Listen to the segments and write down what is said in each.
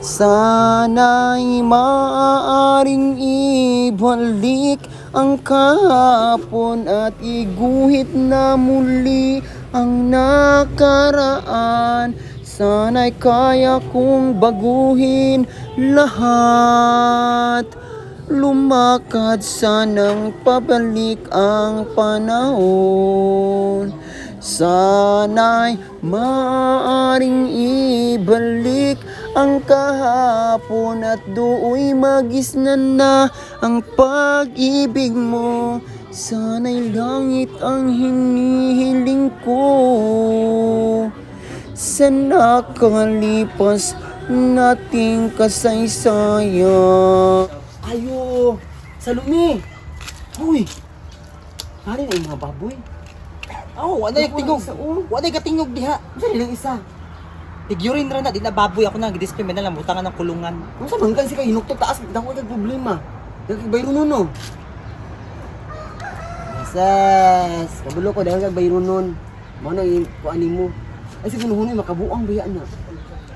Sana'y maaaring ibalik ang kahapon at iguhit na muli ang nakaraan. Sana'y kaya kong baguhin lahat. Lumakad sanang pabalik ang panahon. Sana'y maaaring ibalik ang kahapon at doo'y magisnan na ang pag-ibig mo. Sana'y langit ang hinihiling ko sa nakalipas nating kasaysayan. Ayo, Salome. Uy. Pare na yung mga baboy. Oh, wala yung tingog. Wala yung katingog diha. Unsa nilang isa? Tigyurin ra na, di na baboy ako na, gidisplay na lang, butangan ng kulungan. Unsa man kasi kay hinuktok taas, dako kay problema. Dagkag bayronon no. Yes, kabulo ko dahil kag bayronon. Mao na yung kuan nimo. Ay siguro hunoy makabuang baya na.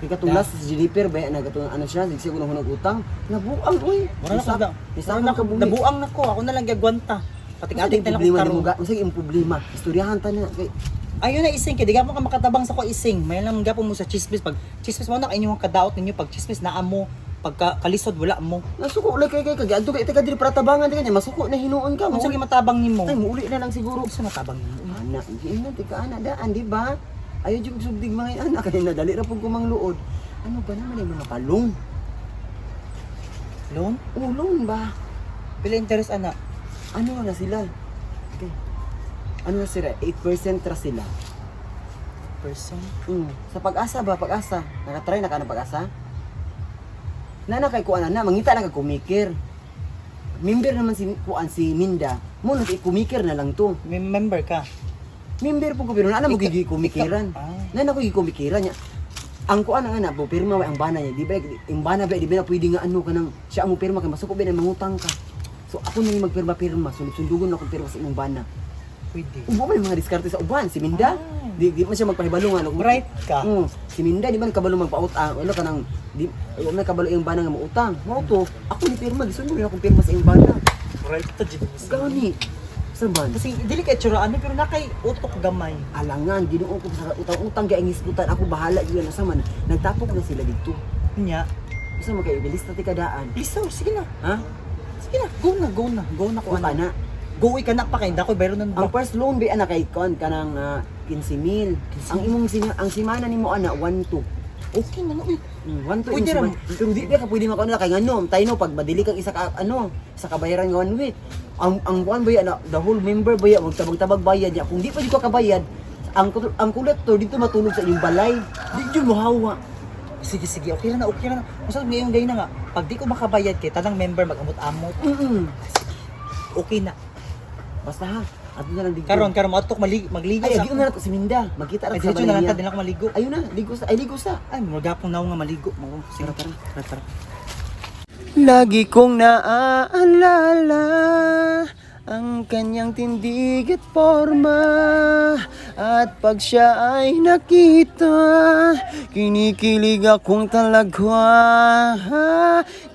Kay katong last si Jennifer baya na katong ano siya, sige siguro hunog utang. Nabuang oy. Mura na ko na. Isa Mura na ka ko, nabuang na ko, ako na lang gagwanta. Patig-atig na lang ko problema karon. nimo ga? Unsa imong problema? Istoryahan ta na kay Ayun na ising kay di mo ka makatabang sa ko ising. May lang gapon mo sa chismis pag chismis mo na kay inyong kadaot ninyo pag chismis naa mo pagka kalisod wala mo. Nasuko lang kay kay kag adto kay tika diri para tabangan di kanya masuko na hinuon ka. Unsa gyud matabang nimo? Ay muuli na lang siguro. Unsa matabang nimo? Ana, hindi na tika ana daan di ba? Ayaw jud kog subdig mga anak kay nadali ra pud ko mangluod. Ano ba naman yung mga palong? Loan? Ulong ba? Pila interest ana? Ano na sila? Okay. Ano na sila? 8% ra sila. Person. Sa pag-asa ba? Pag-asa. Nakatry na ka ng pag-asa? Nana kay kuan na, mangita na kag kumikir. Member naman si kuan si Minda. Mo nang kumikir na lang to. May member ka. Member po ko pero na mo gigi kumikiran. Ah. Na ko gikumikiran niya. Ang kuan ang ana po pirma wa ang bana niya, di ba? Ang bana ba di ba na pwede nga ano kanang siya ang mo pirma kay masuko ba na mangutang ka. So ako na yung magpirma-pirma, sunod-sundugon na akong pirma sa imong bana. Pwede. Ubo man yung mga diskarte sa uban, si Minda. Di man siya magpahibalo nga ano. Right ka. Si Minda di man kabalo magpautang, ano kanang di wala man kabalo yung bana nga mautang. Mao to, ako ni pirma, gisundo na akong pirma sa imong bana. Right ta jud mo. Gani. Sa man? Kasi dili kay tsura ano pero nakay utok gamay. Alangan Ginoo ko sa utang-utang kay ang hisgutan ako bahala gyud na sa man nagtapok na sila didto. Nya. Usa man kay bilis na ti kadaan. Please sir, sige na. Ha? Sige na, go na, go na. Go na ko Ko ana. na. Go ka na pa kay dakoy bayro nun Ang ba? first loan ba ana kay kon kanang 15,000. Ang imong ang simana nimo ana 1,2. Okay na no. Uy. 1,2 Pwede imong simana. Pero di ba ka pwede makaano na kay ngano, tayo no pag madili kang isa ka ano, isa ka bayaran nga one week. Ang kuan ba na the whole member ba magtabag-tabag bayad niya. Kung di pa jud ka kabayad, ang collector dito matulog sa inyong balay. Di jud mohawa. Sige sige, okay na, okay na. Basta ngayon gay na nga. Pag di ko makabayad kay tanang member mag-amot-amot. Okay na. Basta ha, ato na lang dito. Karon karon moadto malig magligo Ay, sa. agi na nato si Minda. Magkita ra Ay, sa diretso na lang balay ta, niya. di na ako maligo. Ayun na, ligo sa, ay ligo sa. Ay, magapong naong nga maligo. Sige, tara, tara, tara. Lagi kong naaalala ang kanyang tindig at forma. At pag siya ay nakita, kinikilig akong talaga.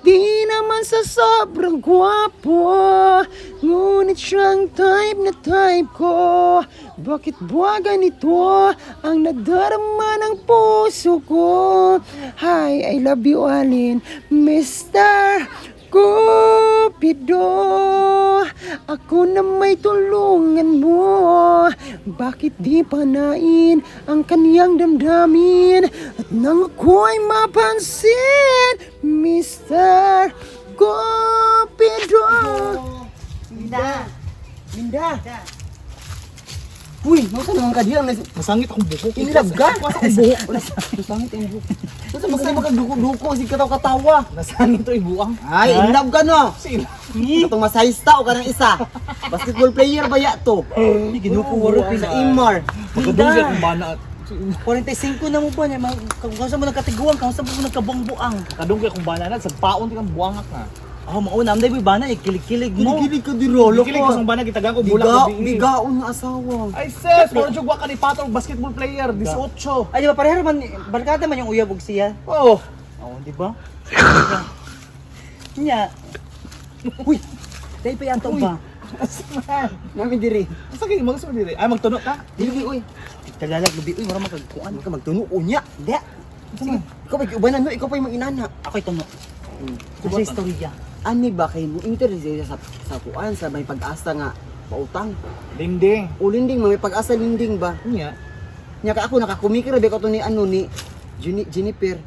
Di naman sa sobrang gwapo, ngunit siyang type na type ko. Bakit ba ganito ang nadarama ng puso ko? Hi, I love you, Alin, Mr. Cupido. Ako na may tulungan mo. Bakit di panain ang kaniyang damdamin? At nang ako'y mapansin, Mr. Cupido. Minda! Minda! Uy, mausa naman ka diyan. Masangit akong buhok. Inilab ka? Akong buhok. Masangit ang buhok. Mausa maganda makagduko-duko, sige katawa-katawa. Masangit to ibuang. Ay, inilab ka no? Katong masahista o ka ng isa. Basketball player ba ya to? Ginuko waro Sa Imar. Magdadong siya kung bana. 45 na mo ba niya? Kung saan mo nagkatiguan, kung saan mo nagkabuang-buang. Kadung kay kung bana na sagpaon ti kang buangak na. Oh, mauna, amday mo bana, eh, kilig-kilig mo. Kinikilig ka di rolo Kilig ko sa bana gitagan ko bulak Biga, ko biin. bigaon nga asawa. Ay sis, moro jud wa ka ni patol basketball player 18. Ay, di ba, pareha man, barkada man yung uyab og siya. Oh, Oh, di ba? Nya. Uy, dahil pa yan ba? Nami diri. Asa kay mo sa diri? Ay magtuno ka. Dili uy. Talalag lubi uy, mura magkagkuan. Ano ka magtuno unya? Di. Sige, ikaw pa giubanan no, ikaw pa yung inana. Ako'y tuno. Kasi istorya. Ani ba kay mo interest siya sa kuan sa may pag-asa nga pautang. Dingding. O linding may pag-asa linding ba? Nya. Nya ka ako nakakumikir ra ba ko to ni ano ni Jennifer.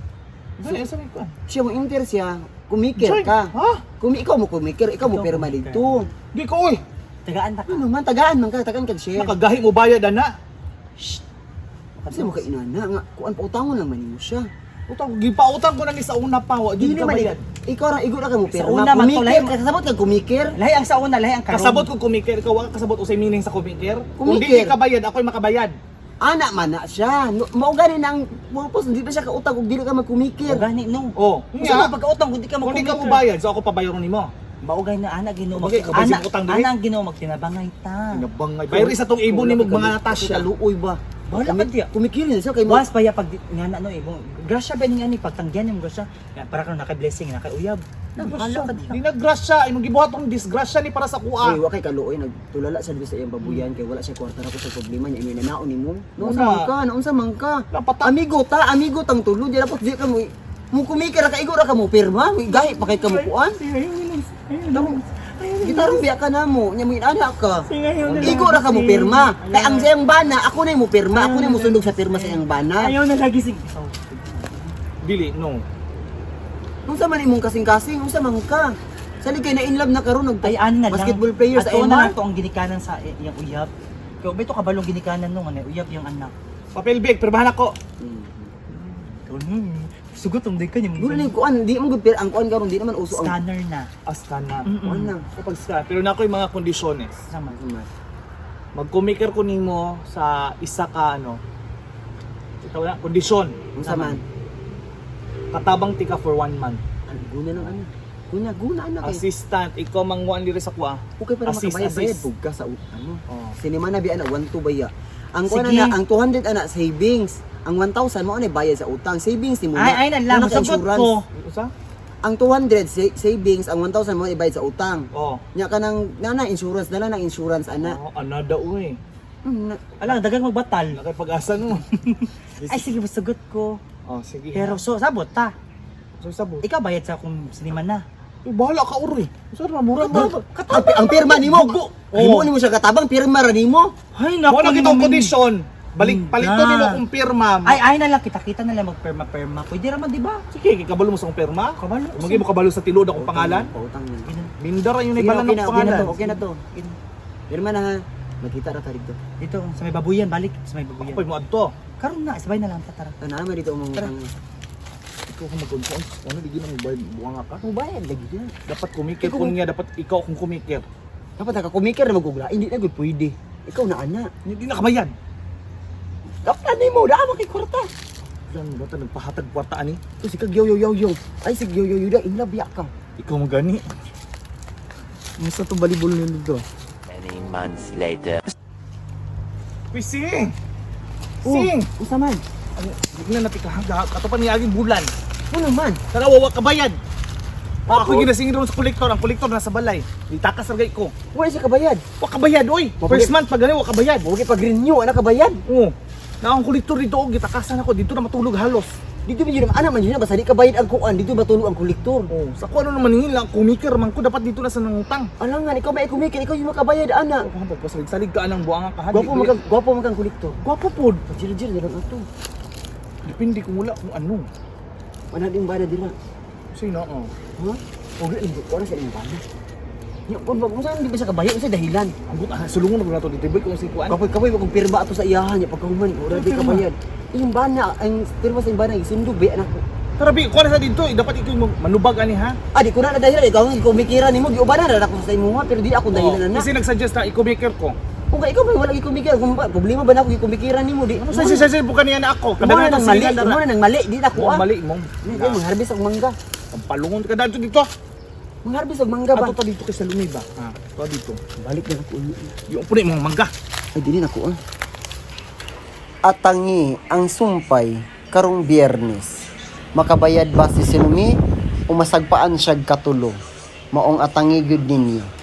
Dali asa may kuan. Siya mo interest siya, kumikir Joy, ka. Ha? Kumi ikaw mo kumikir, ikaw mo Ikaw pirma kumikir. dito. Di ko oy. Tagaan ta ka. Ano man tagaan man ka, tagaan kag share. Nakagahi mo bayad ana. Kasi mo ka inana nga kuan pautangon lang man nimo siya. Utang gipautang ko na ni sa una pa wa Dili jud ka man bayad. ikaw ra igo ra ka mo Sa pirma. una man to, Kumikir, lahi- kasabot ka kumikir. Lahi ang sa una, lahi ang karon. Kasabot ko kumikir, ikaw wa ka kasabot usay meaning sa kumikir. Kung Kumikir. di ka bayad, ako'y makabayad. Ana man na siya. No, mao gani na ang purpose hindi pa siya kautang ug dili ka magkumikir. O gani no. Oh, Unsa nya. man pagkautang kung di ka Kung di ka magkumikir? mobayad, so ako pabayaron nimo. Maugay na ana Ginoo. Bagay, kabay Ana, sa utang diri. ana ang Ginoo magtinabangay ta. Inabangay. Bayri sa tong ibon nimo mga Natasha. Kaluoy ba? Bahala ka diya. Kumikir na siya kay mo. Was pa ya pag nga na no eh. Grasya ba ni ani pagtanggihan yung grasya? Nga, para kang naka-blessing, naka-uyab. Bahala ka diya. Di nagrasya, imong gibuhat tong disgrasya ni para sa kuha. Uy, wa kay kaluoy nagtulala sa sa iyang babuyan kay wala siya kwarta ra ko sa problema niya imoy nanaon nimo. Naunsa Wala. man ka, naunsa man ka. Napata- Amigo ta, amigo tang tulo di dapat di ka mo mo kumikir ra ka igo ra ka mo pirma, mo gahi pa kay ka mo kuan. Gitarong biya ka na mo, nya mo inana ka. Igo ra ka mo pirma. Kay ang siyang bana, ako na mo pirma, ako na mo sundog sa pirma sa iyang bana. Ayaw na lagi sig. Dili, no. Unsa man imong kasing-kasing, unsa man ka? Sali kay na in love na karon nag Ay ana na lang. basketball player sa Ato na MR. lang to ang ginikanan sa iyang uyab. Kaya beto kabalong ginikanan nung ano, uyab yung anak. Papel big, pirmahan ako. Sugot ang di ka niya. Wala na yung kuan, di mo gud ang kuan karon di naman uso ang Scanner na. Asta na. kuan lang. Kapag scan, pero na ako yung mga kondisyones. Sama. Magkumikir ko nimo sa isa ka ano. Ikaw na, kondisyon. Unsa man? Katabang tika for one month. Ano guna ng ano? Guna guna ana kay. Assistant, ikaw manguan diri sa kuha. Okay para Assist, makabayad-bayad assist. pug ka sa ano. Oh. Sinema na biya ana 1 2 baya. Ang kuan Sige. ana ang 200 ana savings. Ang 1,000 mo ana bayad sa utang. Savings ni mo na. Ay, ay na lang. Muna ka Sugot insurance. ko. Usa? Ang 200 savings, ang 1,000 mo ibayad sa utang. Oh. Nya ka nang na insurance na lang ng insurance ana. Oh, another uy. Ala, dagang magbatal. Wala kay pag-asa no. Ay sige, sugot ko. Oh, sige. Pero so sabot ta. So sabot. Ikaw bayad sa akong sinima na. Eh, bahala ka uri. Usa ra mura ba? Ang pirma nimo. Oo. Himo nimo siya katabang pirma ra nimo. Ay, Mo na kitong kondisyon. Balik Hindi. palito nimo kung pirma. Ay, ay na lang, kita-kita na lang magperma-perma. Pwede raman, di ba? Sige, kay kabalo mo sa akong pirma. Kabalo. Magi mo kabalo sa tinuod akong pangalan. Pautang yun. Mindara yun ay Sige, balan okay ng na, okay na pangalan. to, okay na to. Pirma na ha. Magkita ra ta dito. Dito, sa may babuyan, balik sa may babuyan. Ako'y mo adto. Karon na, sabay na lang, tatara. Tanaw man dito ang mga Tara. utang. Ikaw kung magkuntuan, ano di gina mo bayad buwang ka? Mubayad lagi yun. Dapat kumikir kun niya, dapat ikaw kung kumikir. Dapat nakakumikir na magugla. Hindi na gud pwede. Ikaw na ana. Hindi na kabayad. Kaplan nimo, daa mo kay kwarta. Yan, bata nagpahatag kwarta ani. Ito si kag yo yo yo yo. Ay si yo yo yo da in love ya ka. Ikaw mo gani. Musta to balibol nito dito? Many months later. Uy, sing! Oh, Sing! Unsa man? Hindi na napikahaga. Katopan niya aging bulan. Ano man? Tara, wawa kabayad. O, ako ginasingin doon sa kolektor. Ang kolektor nasa balay. Itakas ragay ko. Wala siya kabayad. Wa kabayad, oy. Mabalik. First month pag gani, wa kabayad. Mo kay pag-renew ana kabayad. Oo. Na ang kolektor dito, oh, gitakasan ako. Dito na matulog halos. Dito man yun ana man yun na basta di kabayad ang kuan dito matulog ang kolektor. Oo. Sa ko ano naman nila, kumikir man ko. Dapat dito na sa nangutang. Alangan ikaw may kumikir, ikaw yung makabayad ana. Ako pagpasalig-salig ka anang buanga ka. Gwapo man kang gwapo man kang kolektor. Gwapo pod. Pag-jir-jir na lang ato. Depende kung wala kung ano. Wala din bana dira. Sino? Oh. Ha? Og rin ko sa imong bana. Nya kun ba kung saan di ba siya kabayad unsa dahilan? Ang gut, ah, sulungon na ko na to dito. Boy, kung si kuan. Kapoy kapoy kung pirma ato sa iyahan niya pagkahuman ora di Pirma? kabayad. Iyong bana ang pirma sa iyong bana isundog ba anak ko. Tara, bi, kuha na sa dito. Eh, dapat ikaw yung manubag ani ha. Ah, di ko na dahilan ikaw ang kumikiran nimo giubanan ra ako sa imuha pero di ako dahilan Oo. na. Kasi nagsuggest na ikumiker ko. Kung ikaw may wala gikumikiran kung ba, problema ba na ako gikumikiran nimo di. Ano sa sa sa bukan niya na ako. Mo na nang mali, mo na nang mali di na ko ah. Mali mo. Di mangharvest og mangga. Ang palungon ka dito dito. Mangharvest og mangga ba? Ato ta dito kay sa lumi ba? Ha, to dito. Balik na ako uni. Yung puno mong mangga. Ay dili na ko ah. Atangi ang sumpay karong Biyernes. Makabayad ba si Sinumi o masagpaan siya'g katulo? Maong atangi gyud ninyo.